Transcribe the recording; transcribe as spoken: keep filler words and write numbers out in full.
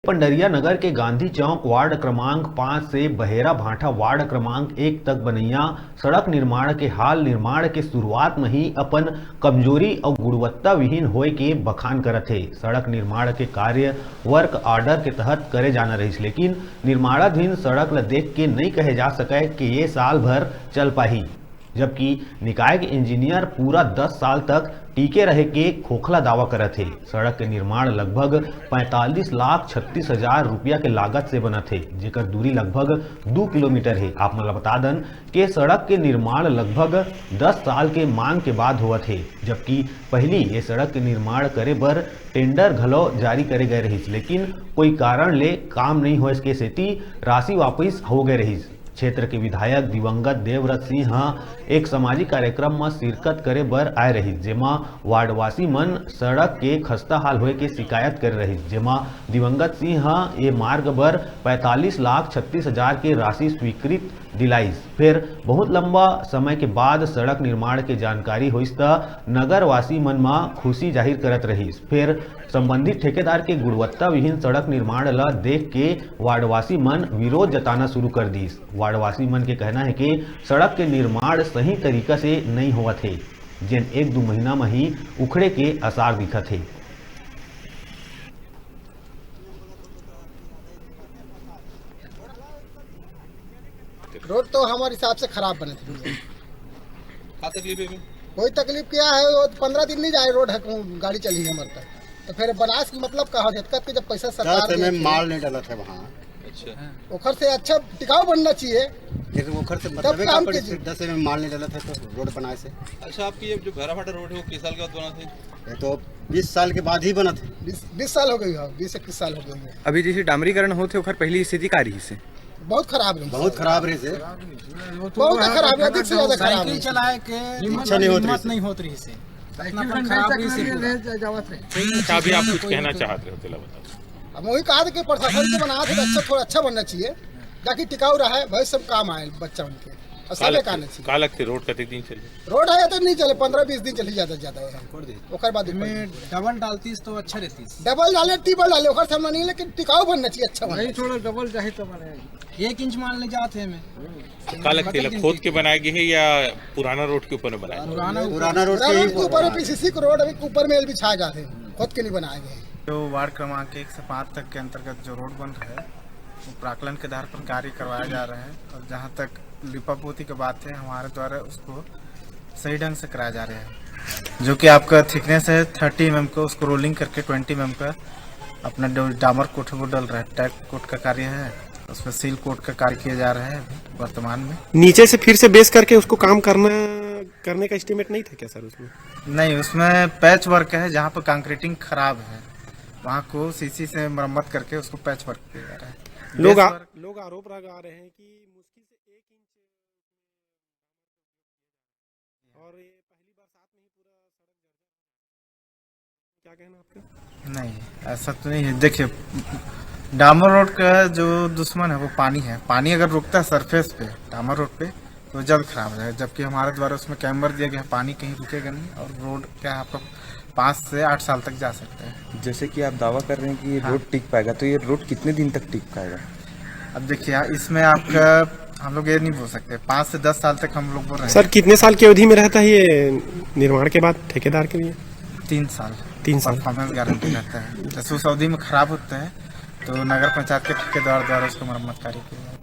पंडरिया नगर के गांधी चौक वार्ड क्रमांक पाँच से बहेरा भाठा वार्ड क्रमांक एक तक बनैया सड़क निर्माण के हाल निर्माण के शुरुआत म ही अपन कमजोरी अउ गुणवत्ता विहीन होए के बखान करत हे। सड़क निर्माण के कार्य work order के तहत करे जाना रहिस, लेकिन निर्माणाधीन सड़क ल देख के नइ कहे जा सकय कि ये साल भर चल पाही, जबकि निकाय के इंजीनियर पूरा दस साल तक टिके रहे के खोखला दावा करत हे। सड़क के निर्माण लगभग पैंतालीस लाख छत्तीस हजार रुपया के लागत से बनत हे, जेकर दूरी लगभग दू किलोमीटर हे। आप मन ल बता दन के सड़क के निर्माण लगभग दस साल के मांग के बाद होवत हे, जबकि पहिली ये सड़क के निर्माण करे बर टेंडर घलो जारी करे गए रहिस, लेकिन कोई कारण ले काम नइ होए के सेती राशि वापिस हो गए रहिस। क्षेत्र के विधायक दिवंगत देवव्रत सिंह ह एक सामाजिक कार्यक्रम म शिरकत करे बर आए रहिस, जेमा वार्डवासी मन सड़क के खस्ता हाल होए के शिकायत करे रहिस, जेमा दिवंगत सिंह ह ये मार्ग बर पैंतालीस लाख छत्तीस हजार के राशि स्वीकृत दिलाइस। फिर बहुत लंबा समय के बाद सड़क निर्माण के जानकारी होइस, त नगरवासी मन म खुशी जाहिर करत रहिस। फिर संबंधित ठेकेदार के गुणवत्ता विहीन सड़क निर्माण ल देख के वार्डवासी मन विरोध जताना शुरू कर दीस। वार्डवासी मन के कहना हे कि सड़क के निर्माण सही तरीका से नइ होवत हे, जेन एक दू महीना म ही उखड़े के आसार दिखत हे। रोड तो हमारे हिसाब से खराब बने थे भैया। का तकलीफ है? कोई तकलीफ क्या है, वो पंद्रह दिन नहीं जाए रोड है, गाड़ी चली है हमारे तक। तो फिर बनास की मतलब का हो, जतका के जब पैसा सरकार दस एमएम देती है। माल नहीं डाला था वहाँ। अच्छा। ओखर से अच्छा टिकाऊ बनना चाहिए। लेकिन ओखर से तब मतलब काम का कीजिए। दस एमएम माल नहीं डाला था तो रोड बनाए से। अच्छा, आपकी ये जो भैरा फाटा रोड है, वो किस साल के बाद बना था? ये तो बीस साल के बाद ही बना था। बीस, बीस साल हो गई है, बीस इक्कीस साल हो गई है। अभी जैसे डामरीकरण होते, ओखर पहली स्थिति का रही से? बहुत खराब रही बहुत से। खराब रही से। बहुत खराब है, अधिक से ज्यादा खराब साइकिल है। चलाए के हिम्मत इच्छा नहीं होत रही हिम्मत से। नहीं होत रही से। साइकिल अपना में खराब नहीं रही से चकना पूरा। ले जावत रहे। अच्छा, अभी आप कुछ कोई कहना नहीं। चाहते हो, तेला बताओ। अब वही कहा था कि प्रशासन को बनाना था तो अच्छा, थोड़ा अच्छा बनना चाहिए, ताकि टिकाऊ रहे, भविष्य में काम आए बच्चा उनके। और का सब लगथे, लेकर आना चाहिए। का लगथे, रोड कतेक दिन चलही? रोड है तो नहीं चले, पंद्रह बीस दिन चली ज्यादा से ज्यादा है। ओकर बाद में डबल डालतीस तो अच्छा रहतीस। डबल डाले, ट्रिपल डाले, ओकर से हम नहीं, लेकिन टिकाऊ बनना चाहिए, अच्छा बनना वही चाहिए। थोड़ा डबल चाहे तो बने। एक इंच मान ले जात है हमें। तो का लगथे, मतलब एला खोद के बनाए गे हे या पुराना रोड के ऊपर में बनाए? पुराना पुराना रोड पुराना के ही रोड के ऊपर में पीसीसी को रोड अभी ऊपर में बिछाए जाते हैं, खोद के नहीं बनाए गए। जो वार्ड क्रमांक एक से पाँच तक के अंतर्गत जो रोड बन रहा है, वो प्राकलन के आधार पर कार्य करवाया जा रहा है और जहाँ तक लिपापोती की बात है, हमारे द्वारा उसको सही ढंग से कराया जा रहा है। जो कि आपका थिकनेस है थर्टी एमएम का, उसको रोलिंग करके ट्वेंटी एमएम का अपना डो-, डामर कोट है, वो डल रहा है। टैप कोट का कार्य है, उसमें सील कोट का कार्य किया जा रहा है अभी वर्तमान में। नीचे से फिर से बेस करके उसको काम करना, करने का एस्टिमेट नहीं था क्या सर उसमें? नहीं, उसमें पैच वर्क है, जहाँ पर कंक्रीटिंग खराब है, वहाँ को सीसी से मरम्मत करके उसको पैच वर्क किया जा रहा है। लोग बेस आ-, वर्क लोग आरोप लगा रहे हैं कि मुश्किल से एक इंच और ये पहली बरसात में ही पूरा सड़क जर्जर हो गया। क्या कहना आपका? नहीं, ऐसा तो नहीं है। देखिए, डामर रोड का जो दुश्मन है वो पानी है। पानी अगर रुकता है सरफेस पे, डामर रोड पे, तो जल्द खराब हो जाएगा, जबकि हमारे द्वारा उसमें कैमर दिया गया है, पानी कहीं रुकेगा नहीं और रोड क्या है, आपका पाँच से आठ साल तक जा सकता है। जैसे कि आप दावा कर रहे हैं कि ये हाँ। रोड टिक पाएगा, तो ये रोड कितने दिन तक टिक पाएगा? अब देखिए, इसमें आपका, हम लोग ये नहीं बोल सकते, पाँच से दस साल तक हम लोग बोल रहे हैं। सर, कितने साल की अवधि में रहता है ये निर्माण के बाद ठेकेदार के लिए? तीन साल। तीन साल। परफॉर्मेंस गारंटी रहता है। जैसे उस अवधि में खराब होता है, तो नगर पंचायत के ठेकेदार द्वारा उसको मरम्मत कार्य किया जाएगा।